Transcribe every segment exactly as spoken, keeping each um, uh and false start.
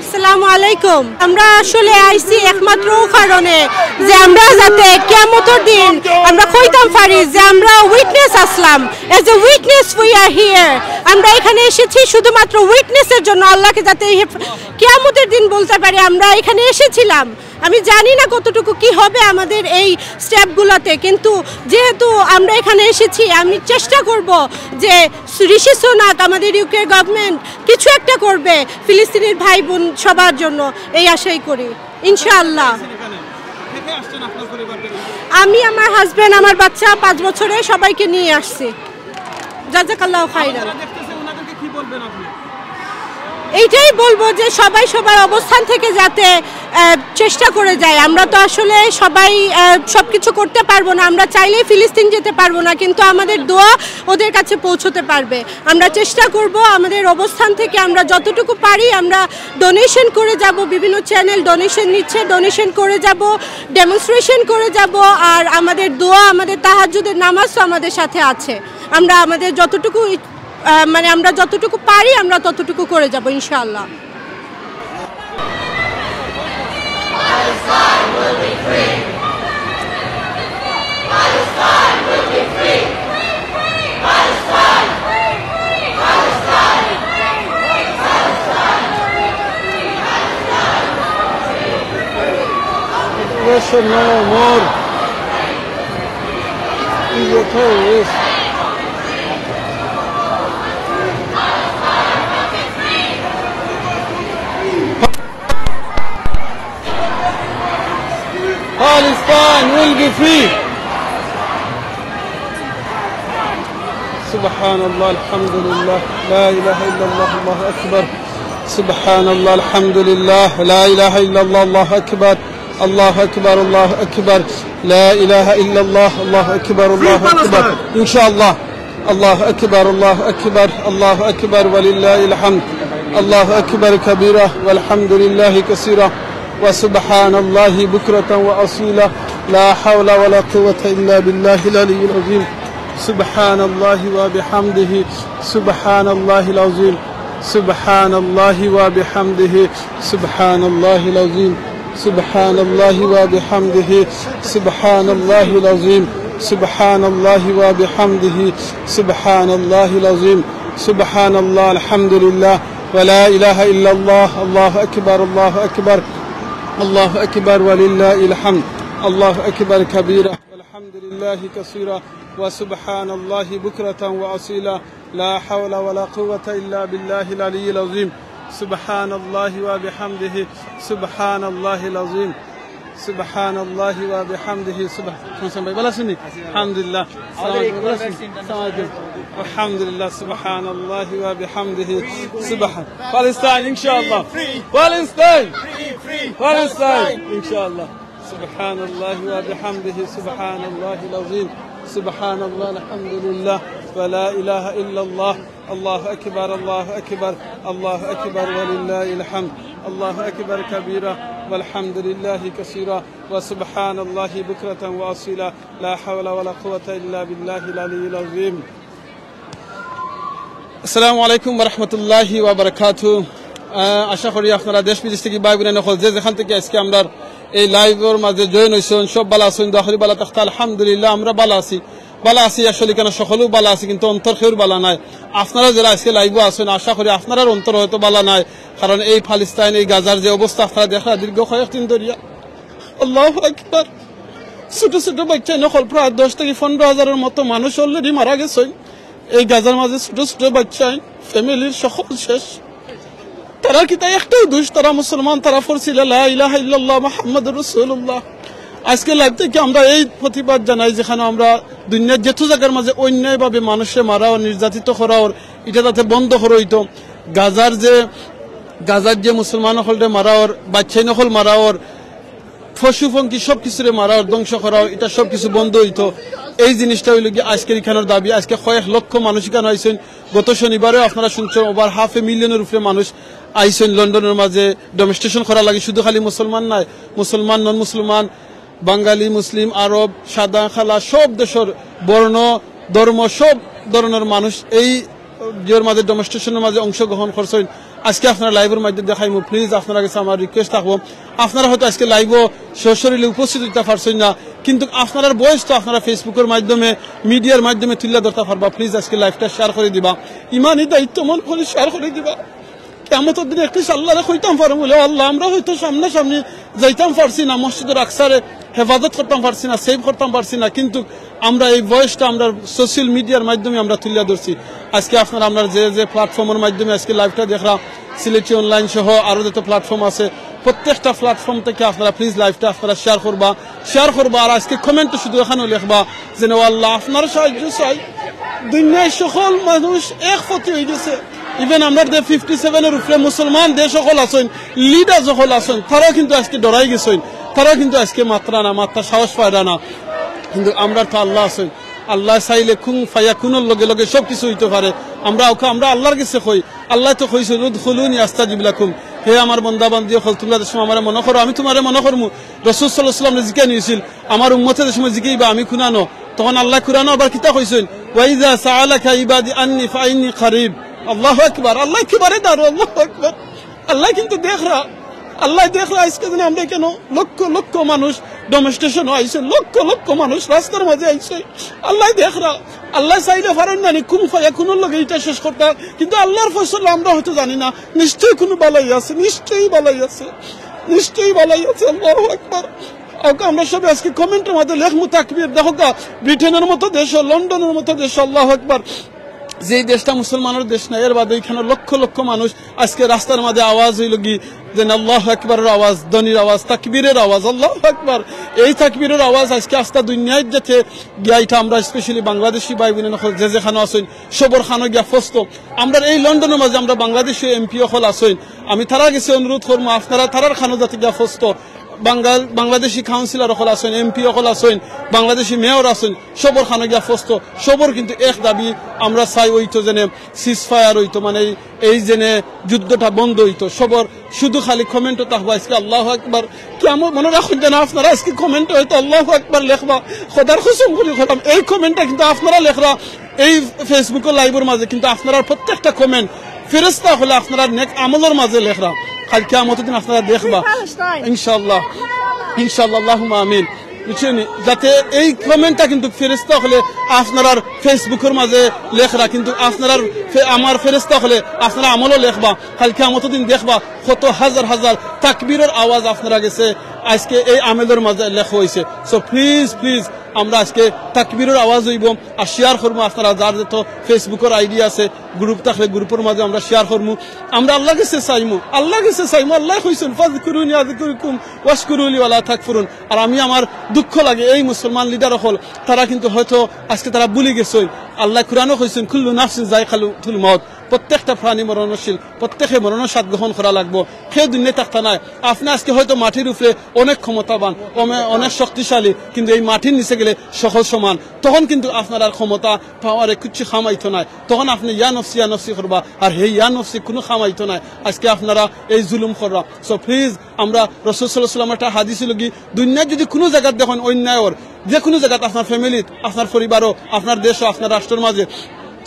আসসালামু আলাইকুম। আমরা আসলে আইছি একমাত্র কারণে যে আমরা যাতে কিয়ামতর দিন আমরা কইতাম পারি যে আমরা উইটনেস আসলাম, as a witness we are here। আমরা এখানে এসেছি শুধুমাত্র উইটনেসের জন্য, আল্লাহকে যাতে এই হেফ- কিয়ামতের দিন বলতে পারি আমরা এখানে এসেছিলাম। আমি জানি না কতটুকু কি হবে আমাদের এই স্টেপগুলোতে, কিন্তু যেহেতু আমরা এখানে এসেছি, আমি চেষ্টা করব যে ঋষি সুনাক, আমাদের ইউকে গভর্নমেন্ট কিছু একটা করবে ফিলিস্তিনের ভাই বোন সবার জন্য, এই আশাই করি ইনশাআল্লাহ। এখানে কে কে আসছেন আপনার পরিবার থেকে? আমি, আমার হাজবেন্ড, আমার বাচ্চা পাঁচ বছরে, সবাইকে নিয়ে আসছি। জাজাকাল্লাহ খাইরান। যারা দেখতেছে ওনাদেরকে কি বলবেন আপনি? এইটাই বলবো যে সবাই সবার অবস্থান থেকে যাতে আহ, চেষ্টা করে যায়। আমরা তো আসলে সবাই আহ, সবকিছু করতে পারবো না, আমরা চাইলেই ফিলিস্তিন যেতে পারবো না, কিন্তু আমাদের দোয়া ওদের কাছে পৌঁছতে পারবে। আমরা চেষ্টা করব আমাদের অবস্থান থেকে আমরা যতটুকু পারি আমরা ডোনেশন করে যাব, বিভিন্ন চ্যানেল ডোনেশন নিচ্ছে, ডোনেশন করে যাব, ডেমনস্ট্রেশন করে যাব। আর আমাদের দোয়া, আমাদের তাহাজ্জুদের নামাজ তো আমাদের সাথে আছে। আমরা আমাদের যতটুকু ই- আহ, মানে আমরা যতটুকু পারি আমরা ততটুকু করে যাব ইনশাআল্লাহ। Listen no more. He's a terrorist. Palestine will be free. سبحان الله، الحمد لله، لا إله إلا الله، الله أكبر. سبحان الله، الحمد لله، لا إله إلا الله، الله أكبر. الله أكبر، الله أكبر، لا إله إلا الله، الله أكبر، الله أكبر. إن شاء الله. الله أكبر، الله أكبر، الله أكبر، ولله الحمد. الله أكبر كبيرا، والحمد لله كثيرا، وسبحان الله بكرة وأصيلا. لا حول ولا قوة إلا بالله العلي العظيم. سبحان الله وبحمده. سبحان الله العظيم. سبحان الله وبحمده. سبحان الله العظيم. سبحان الله وبحمده. سبحان الله العظيم. سبحان الله وبحمده. سبحان الله العظيم. سبحان الله، الحمد لله، ولا إله إلا الله، الله أكبر، الله أكبر، الله أكبر ولله الحمد. الله أكبر كبيرا، والحمد لله كثيرا، وسبحان الله بكرة وأصيلا. لا حول ولا قوة إلا بالله العلي العظيم. سبحان الله وبحمده. سبحان الله العظيم. سبحان الله وبحمده. سبح-، ভাই, ভালা আছইন নি? আলহামদুলিল্লাহ। আসসালামু আলাইকুম। ভালা আছইন? আসসালামু আলাইকুম। আলহামদুলিল্লাহ। سبحان الله وبحمده. سبحان، فلسطين إن شاء الله. فلسطين. فلسطين إن شاء الله. سبحان الله وبحمده، سبحان الله العظيم، سبحان الله، الحمد لله، ولا إله إلا الله، الله أكبر، الله أكبر، الله أكبر، ولله الحمد، الله أكبر كبيرا، والحمد لله كثيرا، وسبحان الله بكرة وأصيلا، لا حول ولا قوة إلا بالله العلي العظيم. আসসালামু আলাইকুম ওয়া রাহমাতুল্লাহি ওয়া বারাকাতুহু। আহ, আশা করি আপনারা দেশ বিদেশ থাকি ভাই বোন অকল যে যেখান থাকি আজকে আমরার এই লাইভর মাঝে জয়েন অইছইন, সব ভালা আছইন, দোয়া করি ভালা থাকতা। আলহামদুলিল্লাহ, আমরা ভালা আছি, ভালা আছি, আসলে কেনে সকলেউ ভালা আছি, কিন্তু অন্তর কেউর ভালা নাই। আপনারা যেরা আজকে লাইভো আছইন, আশা করি আপনারার অন্তর হয়তো ভালা নাই, কারণ এই প্যালেস্টাইন, এই গাজার যে অবস্থা আপনারা দেখরা দীর্ঘ কয়েকদিন ধরিয়া, আল্লাহু আকবার। ছোট ছোট বাচ্চাইন অকল প্রায় দশ থাকি পনরো হাজারর মতো মানুষ already মারা গেছইন। এই গাজার মাঝে ছোট ছোট বাচ্চাইন, ফ্যামিলির সকল শেষ। তারার কিতা একটাউ দোষ, তারা মুসলমান, তারা পড়ছিলা লা ইলাহা ইল্লাল্লাহ মুহাম্মাদুর রাসূলুল্লাহ। আজকে লাইভ থাকি আমরা এই প্রতিবাদ জানাই, যেখানো আমরা দুনিয়ার যেতো জাগার মাঝে অন্যায়ভাবে মানুষরে মারা অর, নির্যাতিত করা অর, ইটা যাতে বন্ধ করা অইতো। গাজার যে, গাজার যে মুসলমান অকলরে মারা অর, বাচ্চাইন অকল মারা অর, পশু পঙ্খী সব কিছুরে মারা অর, ধ্বংস করা অর, ইটা সব কিছু বন্ধ অইতো। এই জিনিসটা অইলো গিয়া আজকের ইখানোর দাবি। আজকে কয়েক লক্ষ মানুষ ইখানো আইছইন। গত শনিবারেও আপনারা শুনছইন, over half a millionর উপরে মানুষ আইছইন লন্ডনর মাঝে demonstration করার লাগি। শুধু খালি মুসলমান নায়, মুসলমান, নন মুসলমান, বাঙালি, মুসলিম, আরব, সাদা, কালা, সব দেশর বর্ণ, ধর্ম, সব ধরনর মানুষ এই ইয়ের মাঝে, demonstrationর মাঝে অংশগ্রহণ করছইন। আজকে আপনারা লাইভর মাধ্যমে দেখাইমু, প্লিজ আপনারা গেছে আমার রিকোয়েস্ট থাকবো, আপনারা হয়তো আজকে লাইভও সশরীরে উপস্থিত হইতে পারছেন না, কিন্তু আপনারার বয়স তো আপনারা ফেসবুকের মাধ্যমে, মিডিয়ার মাধ্যমে তুলে ধরতে পারবা। প্লিজ আজকে লাইভটা শেয়ার করে দিবা, ইমানি দায়িত্ব মনে করে শেয়ার করে দিবা। কিয়ামতর দিন একটু আল্লাহরে কইতাম পারমু বলে, "আল্লাহ, আমরা হয়তো সামনাসামনি যাইতাম পারছি না, মসজিদর আকসারে হেফাজত করতাম পারছি না, সেভ করতাম পারছি না, কিন্তু আমরা এই ভয়েসটা আমরা সোশ্যাল মিডিয়ার মাধ্যমে আমরা তুলিয়া ধরছি।" আজকে আপনারা আমরা যে যে প্ল্যাটফর্মের মাধ্যমে আজকে লাইভটা দেখরা, সিলেটি অনলাইন সহ আরো যত প্ল্যাটফর্ম আছে, প্রত্যেকটা প্ল্যাটফর্ম থেকে আপনারা প্লিজ লাইভটা আপনারা শেয়ার করবা, শেয়ার করবা। আর আজকে কমেন্টে শুধু এখানেও লেখবা যেন, "ও আল্লাহ, আপনার সাহায্য চাই।" দুনিয়ার সকল মানুষ এক পথে হয়ে গেছে। ইভেন আমরা যে ফিফটি সেভেনের উপরে মুসলমান দেশ সকল আছেন, লিডার সকল আছেন, তারাও কিন্তু আজকে ডরাই গেছেন, তারাও কিন্তু আজকে মাতরা না, মাতরা সাহস পায় না। কিন্তু আমরা তো আল্লাহ আছেন, আল্লাহ চাইলে কুন ফায়াকুনর লগে লগে সব কিছু হইতে পারে। আমরা ওকে, আমরা আল্লাহর কাছে কই, আল্লাহ তো কইছেন, "উদখুলুনি আস্তাজিব লাকুম।" হে আমার বন্দা বান্দি অকল, তোমরা যে সময় আমারে মনে করো, আমি তোমারে মনে করমু। রসুল সাল্লাল্লাহু আলাইহি ওয়াসাল্লাম জিকাই নিয়েছিল, "আমার উম্মতে যে সময় জিকাইবা, আমি কুনানো।" তখন আল্লাহ কুরআনও আবার কিতা কইছেন, "ওয়াইজা সাআলাকা ইবাদি আন্নি ফাইন্নি কারিব।" আল্লাহু আকবার, আল্লাহ একেবারে দারু, আল্লাহু আকবার। আল্লাহ কিন্তু দেখরা, আল্লাহ দেখরা। আজকে দিনে আমরা কেন লক্ষ লক্ষ মানুষ ডেমনস্ট্রেশন আইছে, লক্ষ লক্ষ মানুষ রাস্তার মাঝে আইছে, আল্লাহ দেখরা। আল্লাহ চাইলে পারেন না নি কুন ফায়াকুনর লগে এটা শেষ করতা, কিন্তু আল্লাহর ফয়সালা আমরা হয়তো জানি না। নিশ্চয়ই কোনো বালাই আছে, নিশ্চয়ই বালাই আছে, নিশ্চয়ই বালাই আছে। আল্লাহু আকবার। ওকে, আমরা সবাই আজকে কমেন্টের মধ্যে লেখমু তাকবীর। দেখো গা, ব্রিটেনের মতো দেশ, লন্ডনের মতো দেশ, আল্লাহু আকবার, যেই দেশটা মুসলমানের দেশ না, এর বাদে এখানে লক্ষ লক্ষ মানুষ আজকে রাস্তার মাঝে আওয়াজ হইল কি, যেন আল্লাহু আকবারের আওয়াজ, ধ্বনির আওয়াজ, তাকবীরের আওয়াজ, আল্লাহু আকবার। এই তাকবীরের আওয়াজ আজকে আস্তা দুনিয়ার যাতে গিয়া, এটা আমরা স্পেশালি বাংলাদেশি ভাই বোন অকল যে যেখানো আছেন, সবর খানো গিয়া ফস্ত। আমরা এই লন্ডনের মাঝে আমরা বাংলাদেশি এমপি অকল আছেন, আমি তারার কাছে অনুরোধ করবো, আপনারা তারার খানো যাতে গিয়া ফস্ত। বাংলাদেশি কাউন্সিলর অকল আছেন, এমপি অকল আছেন, বাংলাদেশি মেয়র আছেন, সবর খানো গিয়া ফস্ত, সবর কিন্তু এক দাবি আমরা চাই, ওই তো যেন সিজফায়ার হইতো, মানে এই, এই যেন যুদ্ধটা বন্ধ হইতো। সবর শুধু খালি কমেন্টও থাকবো আজকে আল্লাহু আকবার। কিয়ামত মনে রাখুন যেন আপনারা আজকে কমেন্টে হয়তো আল্লাহু আকবার লেখবা। খোদার কসম করি কইলাম, এই কমেন্টটা কিন্তু আপনারা লেখরা এই ফেসবুকর লাইভর মাঝে, কিন্তু আপনারা প্রত্যেকটা কমেন্ট ফেরেশতা অকলে আপনারা নেক আমলর মাঝে লেখরা। কাল কিয়ামতর দিন আপনারা দেখবা। ইনশাআল্লাহ, ইনশাআল্লাহ, আল্লাহুম্মা আমিন। বুঝছেন নি? যাতে এই কমেন্টটা কিন্তু ফেরেশতা অকলে আপনারার ফেসবুকর মাঝে লেখরা, কিন্তু আপনারার ফে-, আমার ফেরেশতা অকলে আপনারা আমলও লেখবা। কাল কিয়ামতর দিন দেখবা কত হাজার হাজার তাকবীরের আওয়াজ আপনারা গেছে আজকে এই আমলর মাঝে লেখা হইছে। So প্লিজ, প্লিজ, আমরা আজকে তাকবীরের আওয়াজ হইব আর শেয়ার করবো। আপনারা যার যত ফেসবুকর আইডি আছে, গ্রুপ থাকলে গ্রুপর মাঝে আমরা শেয়ার করবো। আমরা আল্লাহর কাছে চাইমু, আল্লাহর কাছে চাইমু। আল্লাহ কইছেন, "ফাযকুরুনি আযকুরকুম ওয়াশকুরুলি ওয়ালা তাকফুরুন।" আর আমি, আমার দুঃখ লাগে, এই মুসলমান লিডার অকল, তারা কিন্তু হয়তো আজকে তারা ভুলি গেছেন। আল্লাহ কুরআনও কইছেন, "কুল্লু নাফসিন যায়িকাতুল মাউত।" প্রত্যেকটা প্রাণী মরণশীল, প্রত্যেকে মরণের স্বাদ গ্রহণ করা লাগবো। কেউ দুনিয়াত থাকতা নাই। আপনি আজকে হয়তো মাটির উপরে অনেক ক্ষমতাবান, অমে-, অনেক শক্তিশালী, কিন্তু এই মাটির নিচে গেলে সকল সমান। তখন কিন্তু আপনার আর ক্ষমতা, পাওয়ারে কিচ্ছু কামাইতো নাই। তখন আপনি ইয়া নফসি, ইয়া নফসি করবা, আর হে ইয়া নফসি কোনো কামাইতো নাই। আজকে আপনারা এই জুলুম কররা। So প্লিজ, আমরা রসুল সাল্লাল্লাহু আলাইহি ওয়াসাল্লাম একটা হাদিস হইল কি, দুনিয়ার যদি কোনো জায়গাত দেখেন অন্যায় ওর, যে কোনো জায়গাত আপনার ফ্যামিলিত, আপনার পরিবারও, আপনার দেশও, আপনার রাষ্ট্রের মাঝে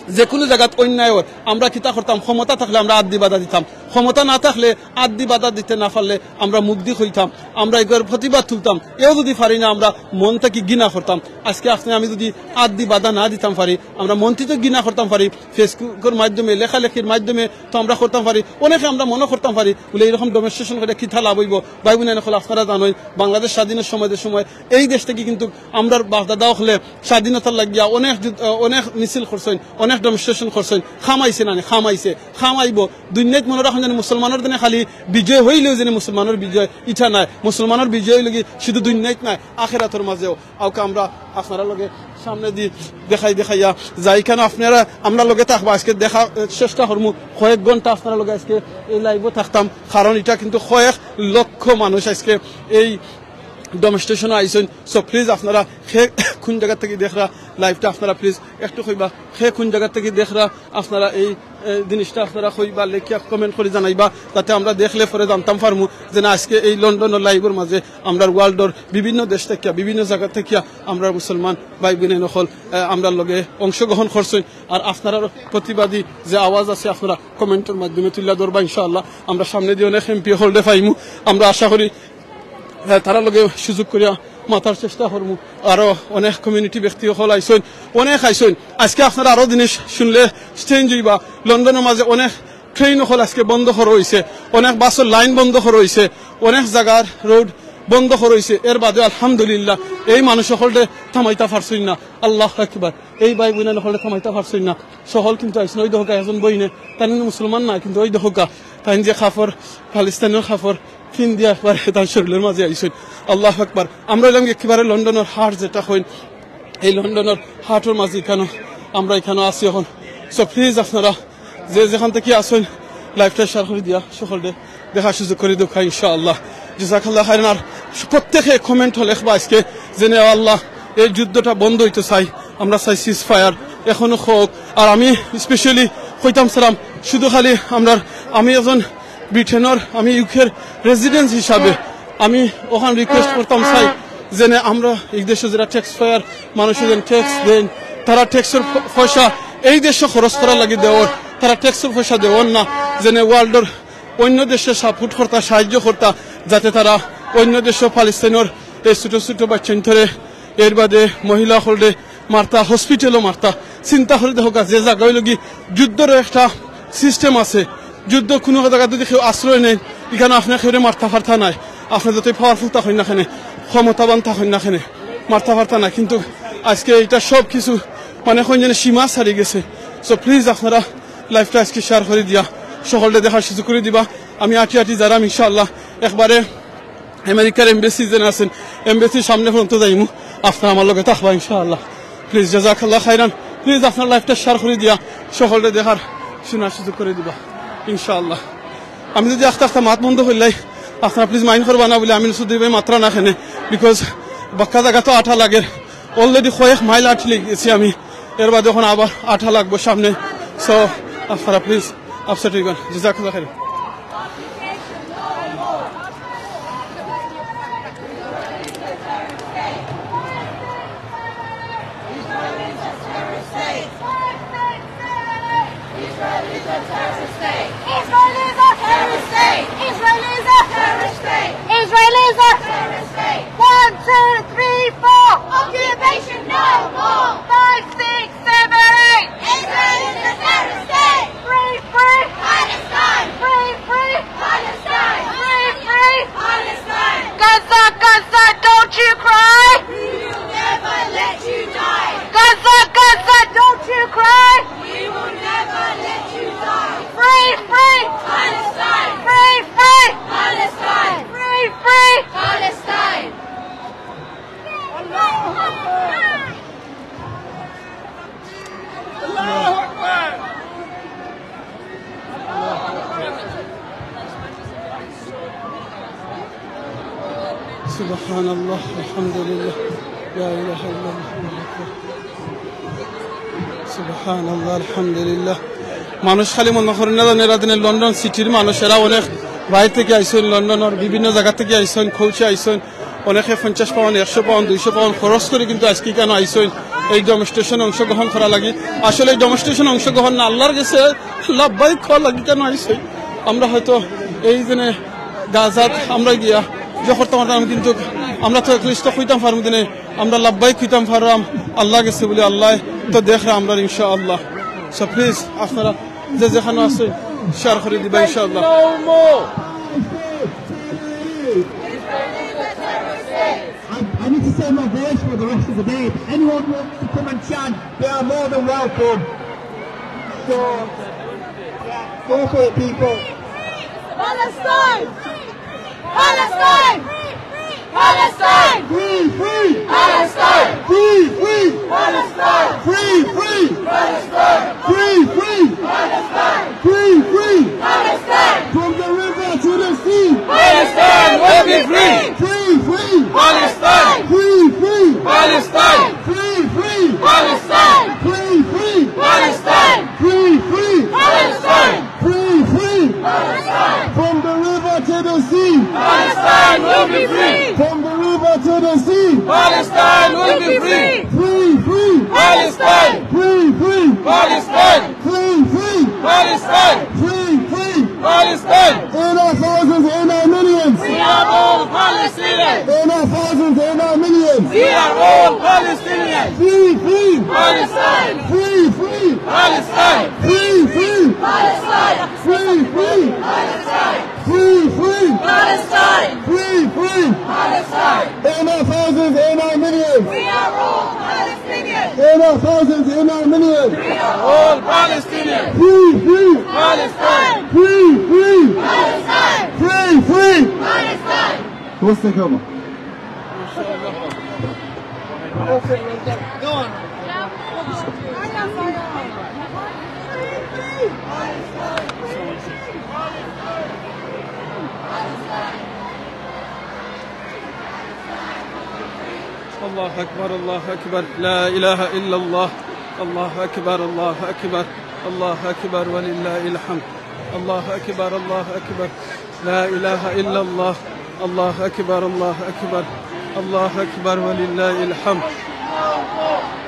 যে কোনো জায়গাত অন্যায় ওর, আমরা কিতা করতাম? ক্ষমতা থাকলে আমরা আত দি বাধা দিতাম, ক্ষমতা না থাকলে আত দি বাধা দিতে না পারলে আমরা মুখ দি কইতাম, আমরা এগুলোর প্রতিবাদ তুলতাম। এও যদি পারি না, আমরা মন থাকি ঘৃণা করতাম। আজকে আপনি আমি যদি আত দি বাধা না দিতাম পারি, আমরা মন থাকি তো ঘৃণা করতাম পারি, ফেসবুকর মাধ্যমে, লেখালেখির মাধ্যমে তো আমরা করতাম পারি। অনেকে আমরা মনে করতাম পারি বলে, "এরকম ডেমনস্ট্রেশন করে কিতা লাভ হইব?" ভাই বোন অকল, আপনারা জানেন, বাংলাদেশ স্বাধীনের সময় যে সময় এই দেশ থাকি কিন্তু আমরার বাপদাদা অকলে স্বাধীনতার লাগিয়া অনেক যুদ্ধ, অনেক মিছিল করছেন, অনেক ডেমনস্ট্রেশন করছেন। কামাইছে না নি? কামাইছে, কামাইব। দুনিয়াত মনে রাখুন যেন মুসলমানের দিনে খালি বিজয় হইলেও যেন মুসলমানের বিজয়, ইটা নাই। মুসলমানের বিজয় হইল কি শুধু দুনিয়াত নাই, আখেরাতর মাঝেও। আউকা আমরা আপনারা লগে সামনে দি দেখাই দেখাইয়া যাই, কেন আপনারা আমরা লগে থাকবা। আজকে দেখা, এ, চেষ্টা করমু কয়েক ঘন্টা আপনারা লগে আজকে এই লাইভও থাকতাম, কারণ এটা কিন্তু কয়েক লক্ষ মানুষ আজকে এই ডেমনস্ট্রেশনও আইছইন। So please আপনারা কে কুন জাগা থাকি দেখরা liveটা, আপনারা please একটু কইবা, কে কুন জাগা থাকি দেখরা, আপনারা এই, এ, জিনিসটা আপনারা কইবা, লেখিয়া comment করি জানাইবা, যাতে আমরা দেখলে পরে জানতাম পারমু যে না, আজকে এই লন্ডনর liveর মাঝে আমরার worldর বিভিন্ন দেশ থাকিয়া, বিভিন্ন জাগা থাকিয়া আমরার মুসলমান ভাই বইন অকল, এ, আমরার লগে অংশগ্রহণ করছইন। আর আপনারার প্রতিবাদী যে আওয়াজ আছে, আপনারা commentর মাধ্যমে তুলিয়া ধরবা, ইনশাআল্লাহ। আমরা সামনেদি অনেক এমপি অকলরে পাইমু, আমরা আশা করি আহ, তারার লগে সুযোগ করিয়া মাতার চেষ্টা করমু। আরো অনেক community ব্যক্তি অকল আইছইন, অনেক আইছইন। আজকে আপনারা আরো জিনিস শুনলে strange অইবা। লন্ডনর মাঝে অনেক ট্রেন অকল আজকে বন্ধ করা অইছে, অনেক বাসর লাইন বন্ধ করা অইছে, অনেক জাগার রোড বন্ধ করা অইছে। এর বাদে আলহামদুলিল্লাহ এই মানুষ অকলরে থামাইতা পারছইন না। আল্লাহু আকবার। এই ভাই বইন অকলরে থামাইতা পারছইন না। অকল কিন্তু আইছইন, ওই দেখউক্কা একজন বইনে, তাইন মুসলমান নায়, কিন্তু ওই দেখউক্কা তাইন যে কাপড়, প্যালেস্টাইনর কাপড়, পিন্দিয়া একবারে তান শরীলর মাঝে আইছইন। আল্লাহু আকবার। আমরা অইলাম একেবারে লন্ডনর heart যেটা কইন, এই লন্ডনর heartর মাঝে ইখানো, আমরা ইখানো আছি অখন। So please আপনারা যে যেখান থাকি আছইন liveটা share করি দিয়া অকলরে দেখার সুযোগ করি দেউক্কা ইনশাআল্লাহ। জাযাকাল্লাহ খাইরান। আর প্রত্যেকে comment লেখবা আজকে যেন, "আল্লাহ, এই যুদ্ধটা বন্ধ অইতো চাই, আমরা চাই ceasefire এখনো হোক।" আর আমি specially কইতাম চাইরাম, শুধু খালি আমরার, আমি একজন ব্রিটেনর, আমি ইউকের resident হিসাবে আমি অখান request করতাম চাই যেন আমরা এই দেশো যেরা tax payer মানুষে যেন tax দেইন, তারা taxর প-, পয়সা এই দেশো খরচ করার লাগি দেওর, তারা taxর পয়সা দেওর না, যেন worldর অইন্য দেশে support করতা, সাহায্য করতা, যাতে তারা অইন্য দেশো প্যালেস্টাইনর এই ছোট ছোট বাচ্চাইন্তরে, এর বাদে মহিলা অকলরে মারতা, hospitalও মারতা। চিন্তা করি দেখউক্কা, যে জাগা অইলো গি যুদ্ধর একটা system আছে, যুদ্ধ কুনু জাগাত যদি কেউ আশ্রয় নেইন, ইখানো আপনে কেউরে মারতা পারতা নায়। আপনে যতই powerful থাকইন না কেনে, ক্ষমতাবান থাকইন না কেনে, মারতা পারতা নায়। কিন্তু আজকে ইটা সব কিছু মানে কইন যেন সীমা ছাড়ি গেছে। So please আপনারা liveটা আজকে share করি দিয়া অকলরে দেখার সুযোগ করি দিবা। আমি আটি আটি যাইরাম ইনশাআল্লাহ, একবারে আমেরিকার embassy যেন আছইন, embassy-র সামনে পর্যন্ত যাইমু, আপনারা আমার লগে থাকবা ইনশাআল্লাহ। Please, জাযাকাল্লাহ খাইরান, please আপনারা liveটা share করি দিয়া অকলরে দেখার শুনার সুযোগ করি দিবা ইনশাআল্লাহ। আমি যদি আস্তে আস্তে মাত বন্ধ করিলাই, আপনারা please mind করবা না বুলে আমি শুধু ভাই মাতরা না কেনে, because বাক্কা জাগা তো আটা লাগে, already কয়েক মাইল আটি গেছি আমি, এর বাদে অখন আবার আটা লাগবো সামনে। So আপনারা please upset অইবা না। জাযাকাল্লাহ খাইরান। Israel is a terrorist state. Israel is a terrorist state. Israel is a terrorist state. Israel is a terrorist state. One, two, three, four. Occupation no more. Five, six, seven, eight. Israel is a terrorist state. Free, free. Palestine. Free, free. Palestine. Free, free. Palestine. Gaza, Gaza, don't you cry. We will never let you die. Gaza, Gaza, don't you cry. We will never let you die. Free, free. Palestine. Free, free. Palestine. Free, free. Palestine. الله أكبر. الله أكبر. سبحان الله، الحمد لله، لا إله إلا الله، الله أكبر. سبحان الله، الحمد لله. মানুষ খালি মনো করইন না জানি এরা দিনে লন্ডন সিটির মানুষ, এরা অনেক বাইর থাকি আইছইন, লন্ডনর বিভিন্ন জাগা থাকি আইছইন, কৌশে আইছইন, অনেকে পঞ্চাশ পাউন্ড, একশো পাউন্ড, দুইশো পাউন্ড খরচ করি কিন্তু আজকে ইখানো আইছইন এই ডেমনস্ট্রেশনে অংশগ্রহণ করার লাগি। আসলে এই ডেমনস্ট্রেশনে অংশগ্রহণ না, আল্লাহর গেছে লাভবাহিক হওয়ার লাগি ইখানো আইছইন। আমরা হয়তো এই দিনে গাজাত আমরা গিয়া যে করতাম পারতাম, কিন্তু আমরা তো at least তো কইতাম পারমু দিনে, আমরা লাভবাহিক কইতাম পাররাম আল্লাহর গেছে বুলে, আল্লায় তো দেখরা আমরার ইনশাআল্লাহ। So please আপনারা যে যেখানো আছইন share করি দিবা ইনশাআল্লাহ। I, I need to save my voice for the rest of the day. If anyone wants to come and chant, they are more than welcome. So, yeah, go for it, people. Palestine! Palestine! Palestine! Free, free! Palestine! Free, free! Palestine! Free, free! Palestine! Free, free! Palestine! Free, free! Palestine! From the river to the sea! Palestine will be free! Free, free! Palestine! Palestine! Free, free! Palestine! Free, free! Palestine! Free, free! Palestine! Free, free! Palestine! From the river to the sea! Palestine will be free! From the river to the sea! Palestine will be free! Free, free! Palestine! Free, free! Palestine! Free, free! Palestine! Free, free! Palestine! In our thousands, in our millions! We are all Palestinians! In our thousands, in our millions! We are all Palestinians! Free, free! Palestine! Free, free! Palestine! Free, free! Palestine! Free, free! Palestine! Free, free! Palestine! Free, free! Palestine! In our thousands, in our millions! We are all Palestinians! In our thousands, in our millions! We are all Palestinians! Free, free! Palestine! Free, free! Palestine! Free, free! Palestine! What's the cover? الله أكبر، الله أكبر، لا إله إلا الله. الله أكبر، الله أكبر، الله أكبر ولله الحمد. الله أكبر، الله أكبر، لا إله إلا الله. الله أكبر، الله أكبر، الله أكبر ولله الحمد.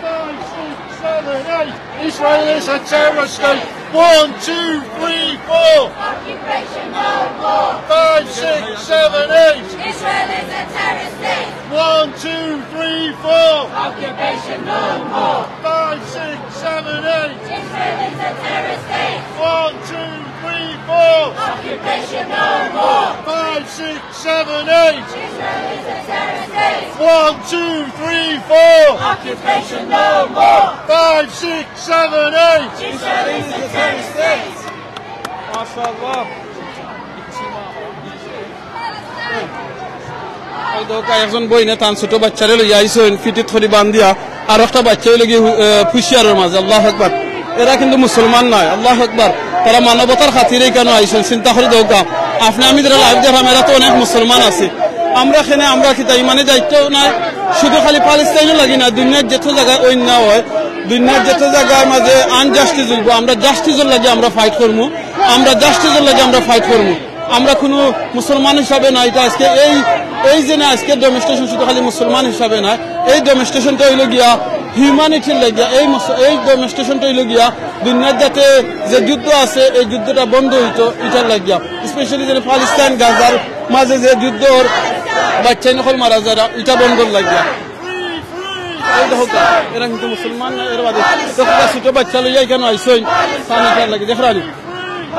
Five, six, seven, eight. Israel is a terrorist state. One, two, three, four. Occupation no more. Five, six, seven, eight. Israel is a terrorist state. One, two, three, four. Occupation no more. Five, six, seven, eight. Israel is a terrorist state. One, two, three, four. Occupation no more. Five, six, seven, eight. Israel is a terrorist state. One, two, three, four. Occupation no more. Five, six, seven, eight. Israel is a terrorist state. MashaAllah. ওই দেখো, একজন বইনে তান ছোট বাচ্চারে লইয়া আইছইন, ফিটিত করি বান্ধিয়া, আর একটা বাচ্চা অইলো গি, আহ, পুশিয়ারর মাঝে। আল্লাহু আকবার। এরা কিন্তু মুসলমান নায়। আল্লাহু আকবার। তারা মানবতার খাতিরে ইকানো আইছইন। চিন্তা করি দেখো, আপনে আমি যেরা live দেখরাম, এরা তো অনেক মুসলমান আছে। আমরা কেনে, আমরা কিতা ইমানে দায়িত্ব নাই? শুধু খালি প্যালেস্টাইনর লাগি না, দুনিয়ার যত জাগায় অন্যায় অয়, দুনিয়ার যত জাগার মাঝে injustice অইবো, আমরা justiceর লাগি আমরা fight করমু, আমরা justiceর লাগি আমরা fight করমু। আমরা কুনু মুসলমান হিসাবে না, ইটা আজকে এই, এই যে না আজকে demonstration শুধু খালি মুসলমান হিসাবে না, এই demonstrationটা অইলো গিয়া humanityর লাগিয়া, এই মুস-, এই demonstrationটা অইলো গিয়া দুনিয়ার যাতে যে যুদ্ধ আছে এই যুদ্ধটা বন্ধ অইতো, ইটার লাগিয়া। Specially যে প্যালেস্টাইন গাজার মাঝে যে যুদ্ধর বাচ্চাইন অকল মারা যারা, ইটা বন্ধর লাগিয়া। এই দেখো, এরা কিন্তু মুসলমান না, এর বাদে দেখো, ছোট বাচ্চা লইয়া ইকানো আইছইন, তান ইটার লাগি, দেখরানি।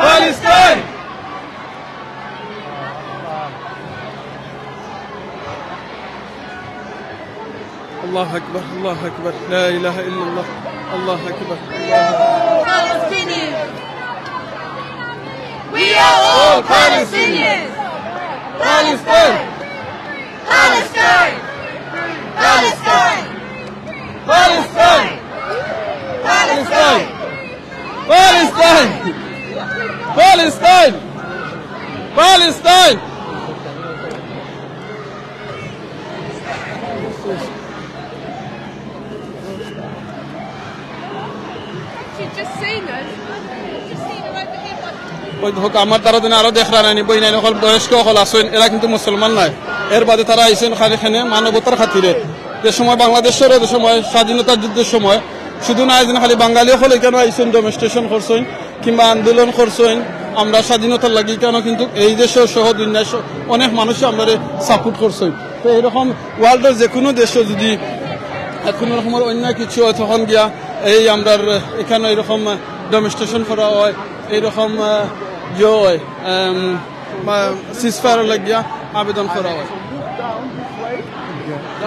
Palestine! الله أكبر، الله أكبر، لا إله إلا الله، الله أكبر. Palestinians. We are all Palestinians. Palestine! Palestine! Palestine! Palestine! Palestine! Palestine! Palestine! Palestine! She's just seen us. Just seen her over here. ওই দেখো, আমার তারা দিনে আরো দেখরা নানি, বইনাইন অকল, বয়স্ক অকল আছইন, এরা কিন্তু মুসলমান নায়। এর বাদে তারা আইছইন খালি কেনে মানবতার খাতিরে। যে সময় বাংলাদেশর, যে সময় স্বাধীনতা যুদ্ধর সময় শুধু না আইছইন খালি বাঙালি অকল, ইকানো আইছইন, demonstration করছইন কিংবা আন্দোলন করছইন আমরা স্বাধীনতার লাগি। ইকানো কিন্তু এই দেশর সহ দুনিয়ার স-, অনেক মানুষে আমরারে support করছইন। তো এইরকম worldর যে কুনু দেশো যদি কুনু রকমর অন্যায় কিছু অয়, তখন গিয়া এই আমরার ইকানো এইরকম demonstration করা অয়, এইরকম, আহ, ইয়ে অয়, আম, বা ceasefire লাগিয়া আবেদন করা অয়।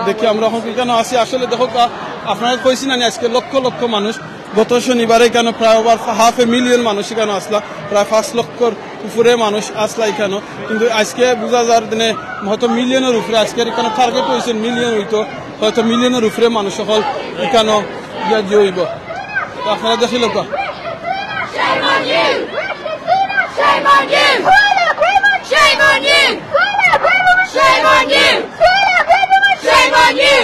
দেখি আমরা অখন ইকানো আছি। আসলে দেখো, কা-, আপনারারে কইছি না নি, আজকে লক্ষ লক্ষ মানুষ, গত শনিবারে ইকানো প্রায় over half a million মানুষ ইকানো আছলা, প্রায় পাঁচ লক্ষর উপরে মানুষ আছলা ইকানো। কিন্তু আজকে বুঝা যার দিনে হয়তো millionর উপরে, আজকের ইকানো target অইছে million অইতো, হয়তো millionর উপরে মানুষ অকল ইকানো গিয়া জড়ো অইবো। তো আপনারা দেখিলাউক্কা। Shame on you! Shame on you! Shame on you! Shame on you! Shame on you!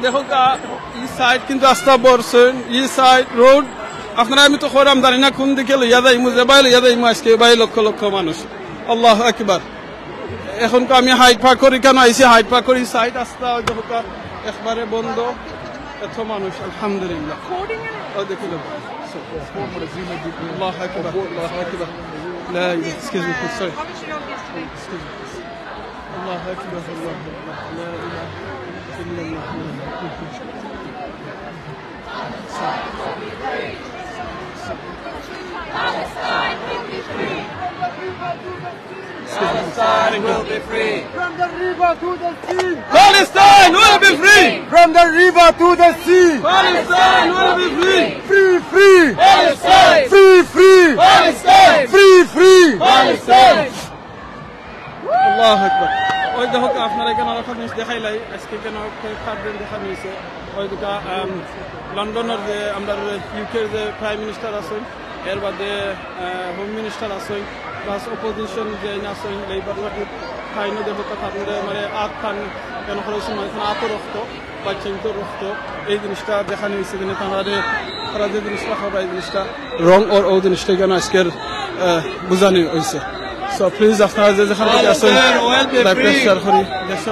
দেখো কা, ই সাইড কিন্তু আস্তা বরছে, ই সাইড রোড। আপনারা, আমি তো কইরাম জানি না কোন দিকে লইয়া যাইমু, যে বায় লইয়া যাইমু আজকে, বায় লক্ষ লক্ষ মানুষ। আল্লাহু আকবার। এখন তো আমি হাইড পার্ক করি, কেন আইছি হাইড পার্ক করি, সাইড আস্তা, ওই দেখো কা, একবারে বন্ধ, এত মানুষ, আলহামদুলিল্লাহ। ওই দেখো, দেখো। আল্লাহু আকবার, আল্লাহু আকবার। লা ইলাহা, excuse me, sorry। Excuse me. الله أكبر، الله أكبر، لا إله إلا الله. Palestine will be free. From the river to the sea. Palestine will be free. From the river to the sea. Palestine will be free. Free, free. Palestine. Free, free. Palestine. Free, free. Palestine. আল্লাহু আকবার। ওই দেখো, আপনারা এখানে আরো একটা জিনিস দেখাইলাই, আজকে কেন একটা কার্ডেন দেখানি হয়েছে। ওই দুটা, আম, লন্ডনের যে আমরা ইউকের যে প্রাইম মিনিস্টার আছেন, এর বাদে, আহ, হোম মিনিস্টার আছেন, প্লাস অপোজিশন যে আছেন, লেবার পার্টি, তাইনও দেখো, তারপরে মানে আত খান কেন করেছে, মানে আত রক্ত, বাচ্চাইন্তর রক্ত, এই জিনিসটা দেখানি হয়েছে, যেন তারা যে, তারা যে জিনিসটা খাওয়া, এই জিনিসটা রং ওর, ও জিনিসটা কেন আজকের, আহ, বুঝানি হয়েছে। So, প্লিজ, আপনারা যে যেখান থেকে আছেন, Palestine will be লাইভটা free. শেয়ার করি, দেশে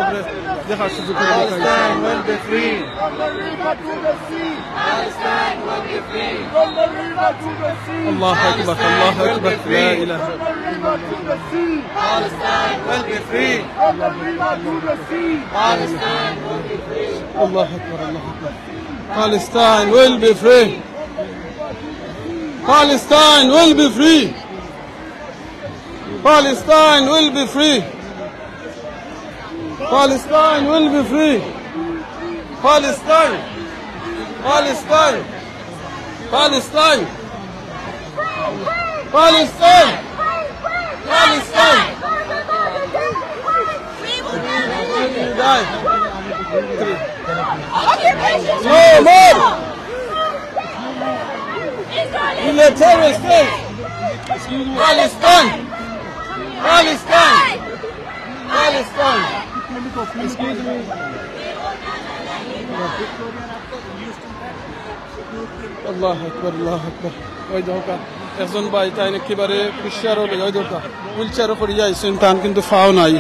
দেখার সুযোগ করে দিতে হবে। Palestine will be free. From the river to the sea. Palestine will be free. From the river to the sea. الله أكبر، الله أكبر، لا إله. From the river to the sea. Palestine will be free. From the river to the sea. Palestine will be free. الله أكبر، الله أكبر. Palestine will be free. Palestine will be free. Palestine will be free. Palestine will be free. Palestine. Palestine. Palestine. Palestine. Palestine. No more. Military state. Palestine. Palestine. Palestine. আল্লাহু আকবার, আল্লাহু আকবার। ওই দেখো, একজন ভাই তাইন একেবারে হুঁশিয়ার হলে, ওই দেখো, হুইল চেয়ারও করিয়া আইছেন, তান কিন্তু ফাও নাই।